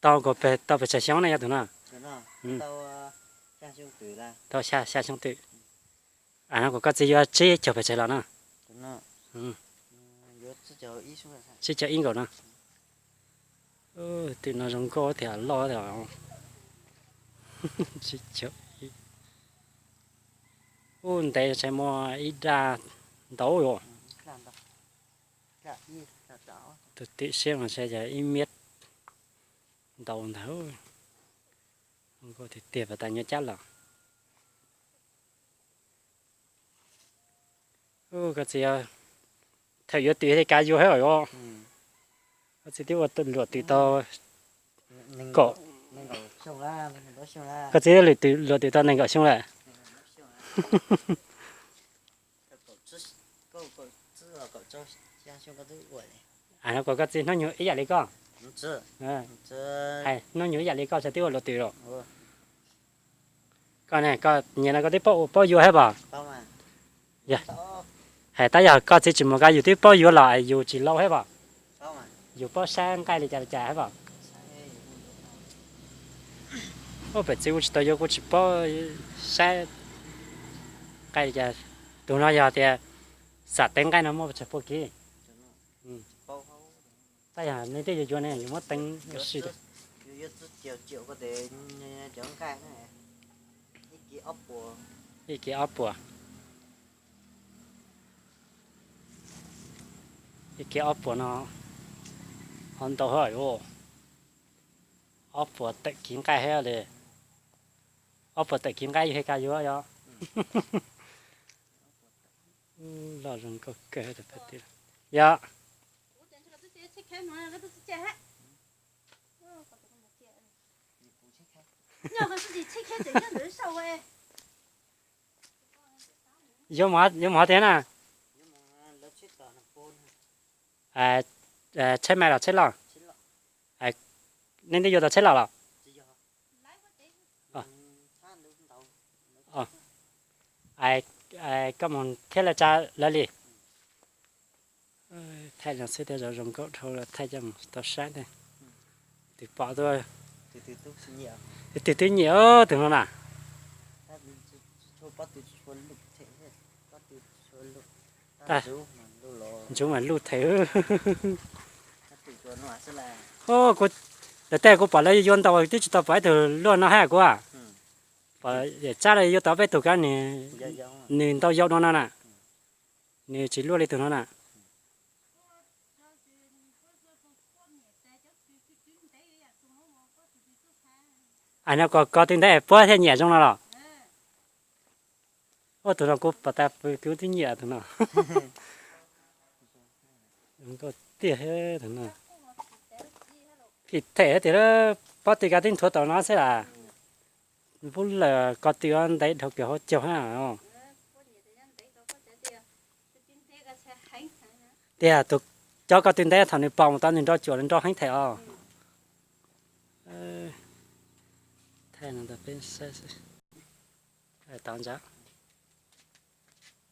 Tau pes tsawg xyoo na yog tus no? Tau xya xyoo twm. Am no kuv koj txiv yuav tsib caug pes tsawg los no? Tsib caug ib nkaus no. Twm no zoo nkauj thiab loj thiab. Ub, ntev ntshai muaj ib daj ntau os. Tus twm siab mas ntshai yog ib miab ntau ntag. Zoo nkauj tiag tiag, pas tas nyuaj cab los. Koj txiv, thaum yuav twm thiaj kav yuav thiab os. Koj txiv twb ua luam twm tau kaum, koj txiv twb luam twm tau nees nkaum xyoo lawm. Koj txiv hnub nyoog ib yam li koj. Hais hnub nyoog ib yam li koj twb ua luam twm los. Koj ne, koj nyiam no koj twb paub yuav thiab pom? Hais tab yog koj txiv tsis mus koj yus twb paub yuav los yus tsis lau thiab pom? Yus paub saib nqaij li cas li cas thiab pom? Ua pem txiv kuv tsis tau yuav kuv tsis paub saib nqaij li cas. Tus no yog tias xam teev nqaij no muaj tsawg puag kiv? Tab yog nej twb yuav yuav ne yus muab teev ua si. Ib kiv ob puas. Ib kiv ob puas no ho ntau hab. Ob puas tawm kiv nqaij thiab li. Ob puas tawm kiv nqaij yus thiaj kav yuav yog. Loj zoo nkauj kawg. Yog. Yuav mus hov tiag na. Tsheb me los tsheb loj? Nej twb yuav tau tsheb loj los? Koj mus thiab lawv tsa lawv li. Thaij no xwb thiaj zoo zoo nkauj dhau los thaij coj mus tau saib thiab. Twb pom tuaj. Twb twb nyiam tus no na. Ntsuv mas luj theem. Lawv tej kuv pom lawv yuav ntau twb tsis tau pom ib tug luaj no hab kuv. Pom yam tsab lawv yuav tau peb tug kab nws ntau yau no no na. Nws tsis luaj li tus no na. Am no koj tw ntev puab thiaj nyiam zoo no los? Ua tus no kuv pom tas kuv twb nyiam tus no. Zoo nkauj tiag tus no. Phim them tias pob tw kab twb nthuav tau no xwb las. Npub lawm koj tw ntev dhau kiag hauv caug hab. Tiag tus cov koj tw ntev thaum nws pom mus tau nws nrau cuam nws nrau heev them os. Thaij no ntawd peb saib xwb. Tau ntsa.